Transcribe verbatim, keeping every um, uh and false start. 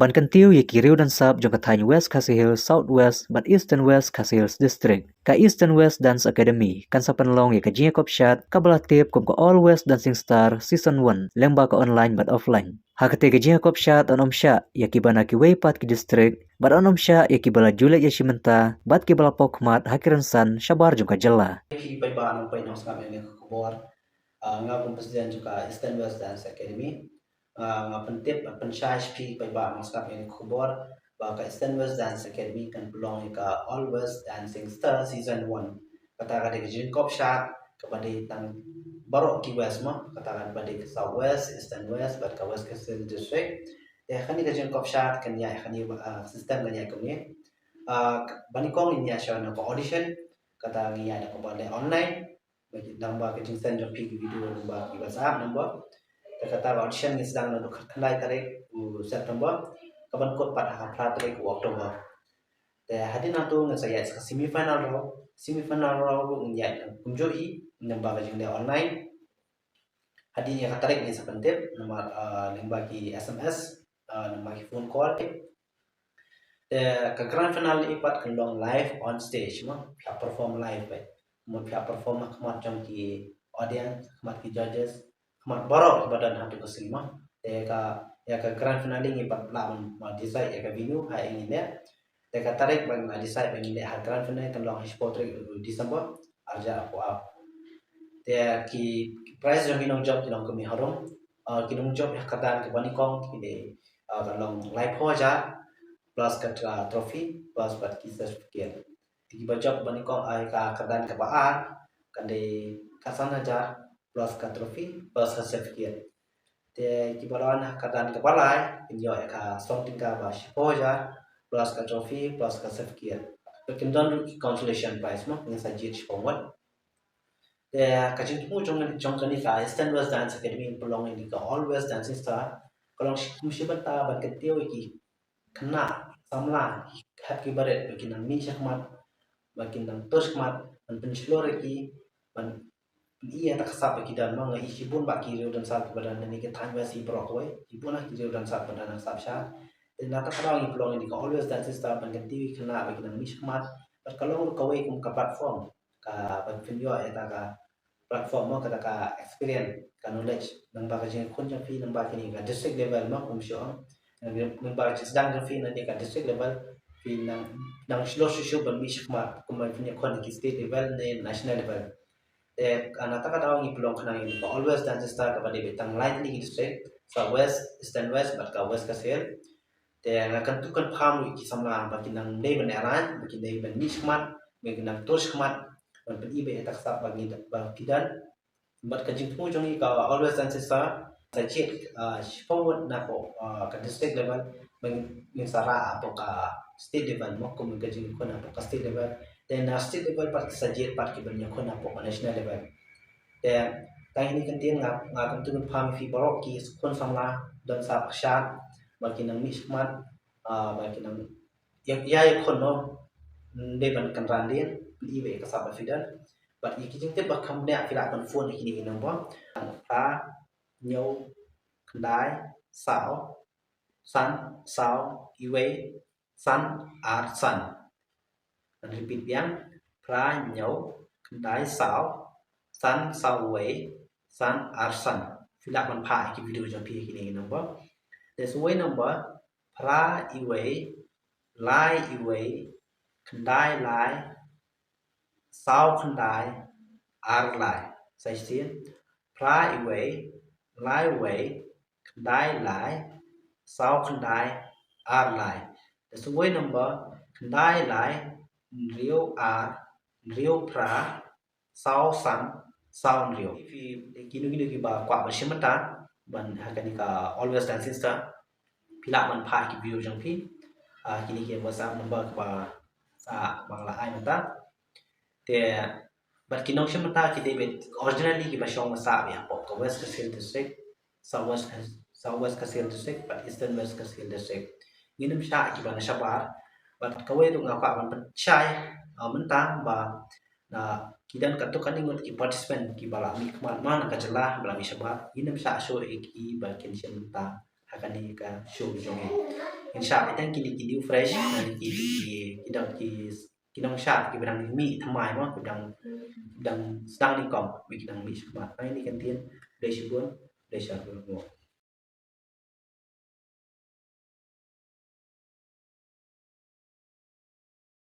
Ban kyntiew ïa ki riew dance sap jong ka thaiñ West Khasi Hills, South West bad Eastern West Khasi Hills District, ka Eastern West Dance Academy kan sa pynlong ïa ka jingïakop shad kaba la tip kum ka All West Dancing Star Season one lyngba ka online bad offline. Ha katei ka jingïakop shad yn ym shah ïa kiba na kiwei pat ki district bad yn ym shah ïa kiba la ju leit ïashim bynta bad kiba la poi khmat ha ki rynsan shabar jong ka jylla. Phi paidbah nongpeit nongsngap ïa kane ka khubor. Ah, nga kum president jong ka Eastern West Dance Academy. Ah, nga pyntip bad pynshai sha phi paidbah nongsngap ïa kane ka khubor ba ka Eastern West Dance Academy kan pynlong ïa ka All West Dancing Star Season one. Kata ka dei ka jingïakop shad kaba dei tang baroh ki West mo, kata kaba dei ka South West, Eastern West bad ka West Khasi Hills District. Te kane ka jingïakop shad kan ïaid kane, ah, system kan ïaid kumne. Ah, ba nyngkong ngin ïaid sha na ka audition, kata ngin ïaid na kaba leh online. Bad nangba ka jingsend jong phi ki video nangba ki WhatsApp number. Te kata ka audition ngin sdang naduh khatkhyndai tarik u September, kaban kut pat ha ka phra tarik u October. Te hadien nangta ngin sa ïaid sha ka semi final round, semi final round ruh ngin ïaid kumjuh hi, nangba ka jingleh online. Hadien ïa ka tarik ngin sa pyntip, namar, ah, lyngba ki S M S, ah, lyngba ki phone call. Te ka grand finale pat kan long live on stage mo, phi hap perform live beit. Mo phi hap perform ha khmat jong ki audience, ha khmat ki judges, ha khmat baroh kiba don ha tu ka sngi mo. Te ka, ïa ka grand finale ngi pat lah ban, ban decide ïa ka venue ha ïa ngin leh. Te ka tarik ba ngin decide ba ngin leh ha grand finale kan long ha shiphew tarik u December, ar hajar arphew ar. Te ki, ki prize jong ki nongjop ki long kumne harum. Ah, ki nongjop ha ka kyrdan kaba nyngkong ki dei, ah, kan long laiphew hajar plus ka, ah, trophy plus bad ki certificate. Te kiba jop ba nyngkong ha ka kyrdan kaba ar kan dei khatsan hajar plus ka trophy plus ka certificate. Te kiba la wan ha ka kyrdan kaba lai kin ïoh ïa ka song tyngka ba shiphew hajar plus ka trophy plus ka certificate. Bad kin don ruh ki consolation prize mo, ngin sa jied shiphew ngut. Te ka jingthmu jong, jong kane ka Eastern West Dance Academy pynlong ïa kane ka All West Dancing Star ka long shi, kum shi bynta ban kyntiew ïa ki khynnah samla, ki hep ki barit ba kin nang mih shakhmat, ba kin nang tur shakhmat, ban pynshlur ïa ki, ban pyni ïa kata ka sap ba ki don mo. Nga i shibun bha ki riew dance sap kiba don ha kane ka thaiñ West hi baroh kawei, shibun bha ki riew dance sap ba don ha sap sha. Te na kata ka daw ngi pynlong ïa kane ka All West Dancing Star ban kyntiew ïa ki khynnah ba kin nang mih shakhmat, bad ka long ruh kawei kum ka platform, ka ban pynïoh ïa kata ka platform mo, kata ka experience, ka knowledge, nangba ka jingïakhun jong phi, nangba kane ka district level mo, kum shu ong. Nang, nangba ka jingsdang jong phi na kane ka district level, phi nang, nang shlur shuh shuh ban mih shakhmat, kumba phin ïakhun ha ki state level ne national level. Te, ah, na kata ka daw ngi pynlong khnang ïa kane ka All West Dancing Star kaba dei beit tang lai tylli ki district, South West, Eastern West bad ka West Khasi Hills. Te nga kyntu kynpham ïa ki samla ba kin nang dei ban ïaid, ba kin dei ban mih shakhmat, ba kin nang tur shakhmat, ban pyni beit ïa kata ka sap ba ngi, ba ki don. Bad ka jingthmu jong ngi ka All West Dancing Star, sa jied, ah, shiphew ngut na ka, ah, ka district level, ba ngin sa rah hapoh ka state level mo, kum ka jingïakhun hapoh ka state level. Te na state level pat ki sa jied pat ki ban ïakhun hapoh ka national level. Te tang ine i kyntien nga, nga kyntu kynpham ïa phi baroh ki khun samla, don sa pyrshah ba kin nang mih shakhmat, ah, ba kin nang ïa, ïa, ïakhun mo, ym dei ban kynran dien, pyni beit ïa ka sap ba phi don. Bad ïa ki jingtip ba kham bniah phi lah ban phone ïa kine ki number. Phra, hynñiew, khyndai, saw, san, saw, wei, san, ar, san. Ngan repeat biang, phra, hynñiew, khyndai, saw, san, saw, wei, san, ar, san. Phi lah ban phah ïa ki video jong phi ïa kine ki number. Te sa uwei number, phra, wei, lai, wei, khyndai, lai, saw, khyndai, ar, lai. Sa shisien, phra, wei, lai, wei, khyndai, lai, saw, khyndai, ar, lai. Te sa uwei number, khyndai, lai, hynriew, ar, hynriew, phra, saw, san, saw, hynriew. Phi, kino kino kiba kwah ban shim bynta ban ha kane ka All West Dancing Star, phi lah ban phah ki video jong phi. Ah, kine ki WhatsApp number kiba sa, ba nga la ai mynta. Te bad ki nongshim bynta ki dei beit originally kiba shong ba sah beit hapoh ka West Khasi Hills District, South West, South West Khasi Hills District bad Eastern West Khasi Hills District. Ngin ym shah kiba na shabar. Bad kawei ruh nga kwah ban pynshai, ah, mynta ba na ki don katto katne ngut ki participant kiba la mih khmat na ka jylla ba la mih shabar. Ngin ym shah shuh ïa ki ba kin shim bynta ha kane ka show jong ngi. Ngin shah ïa kine ki new fresh, kine ki ki ki dang ki ki nongshad kiba dang mih thymmai mo, kiba dang dang sdang nyngkong, kiba dang mih shakhmat. Kane ka ktien, khublei shibun, khublei shibun mo.